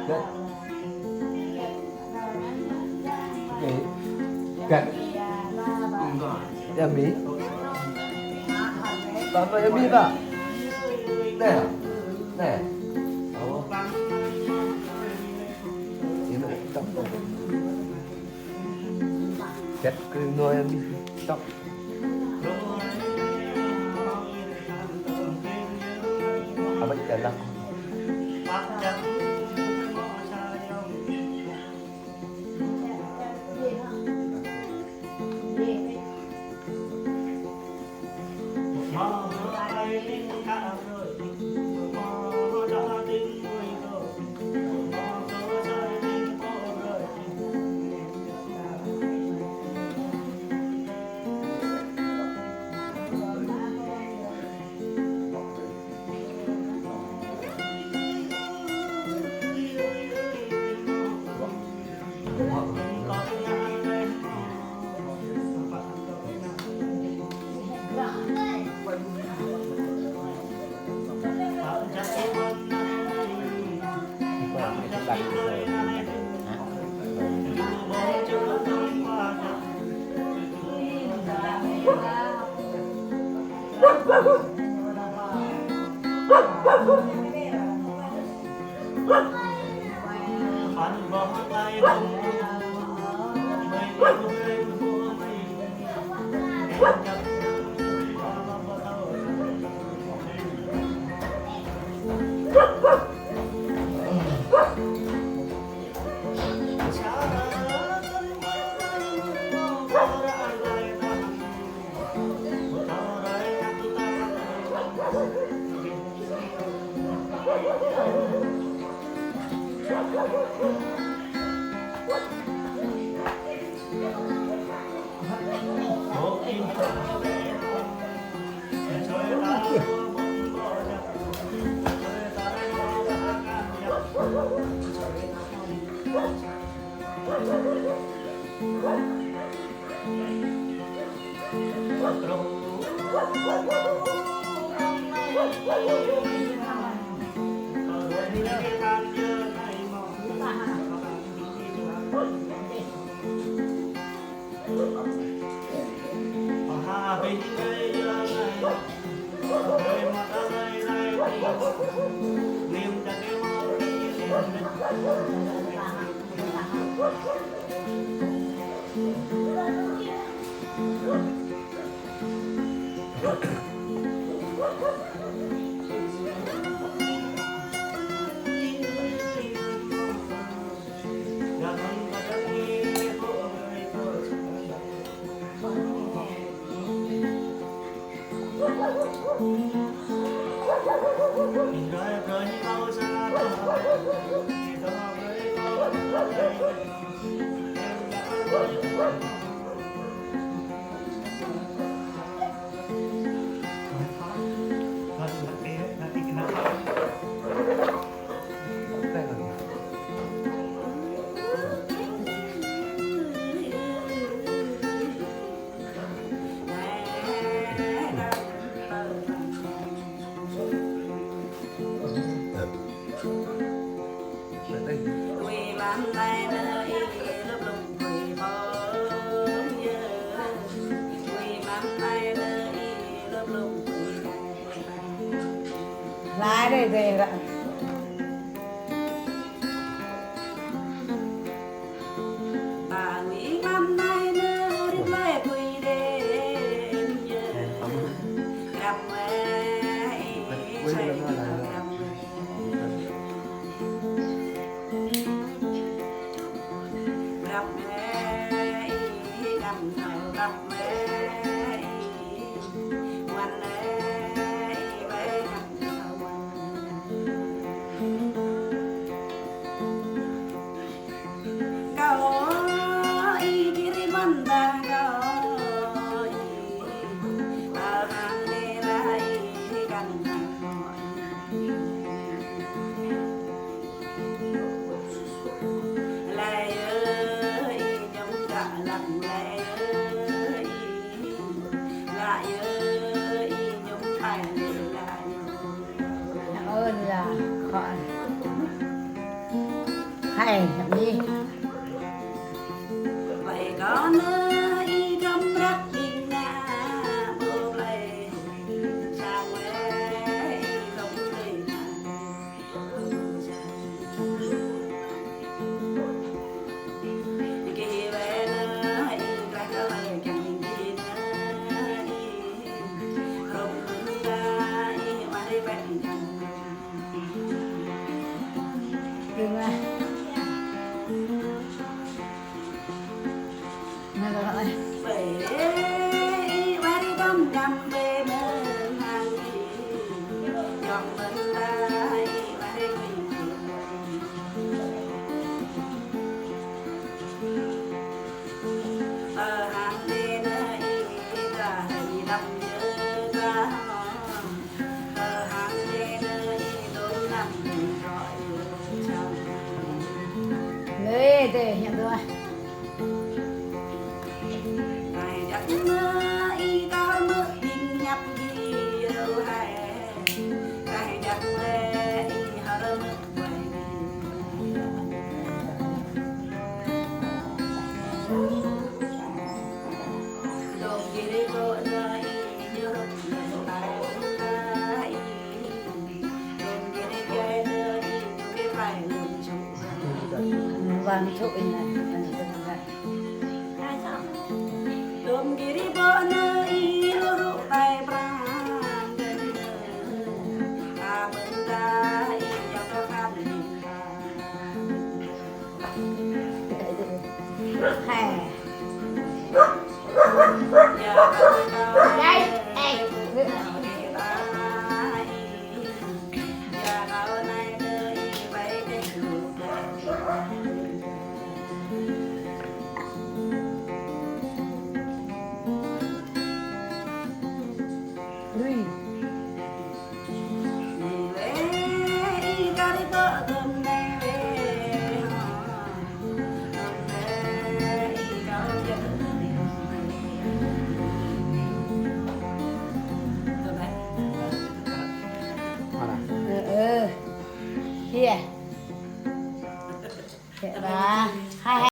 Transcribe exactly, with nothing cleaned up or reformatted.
Găt. Găt. Yummy. Papa yummy, Pak. Nè. Nè. Ơ. Ini, tong. Găt kơ nôi yummy. Tong. Abang jalan. Lai đây, đây, đây. Hai, hăp ni. Wai kơ nơ ih găm răk ƀing ngă, ƀu plei sang wai ih găm plei ngă. Ih kơ wai nơ ih krah kơ kiăng ƀing gih nơ ih hrŏm ƀing ta ih mă rơbeh. Dơ̆ng mơ̆. Nă, lăi. Bê, ih wai rĭ dŏm găm bê mơ̆ng hăng ih. Yŏng mơ̆ng ta ih wai rĭ bê. Ơ hăng bê nơ ih ta ih lăm jơ ta hŏ. Ê, tê, hiam tui. Wang čŭ ih nă. Hai.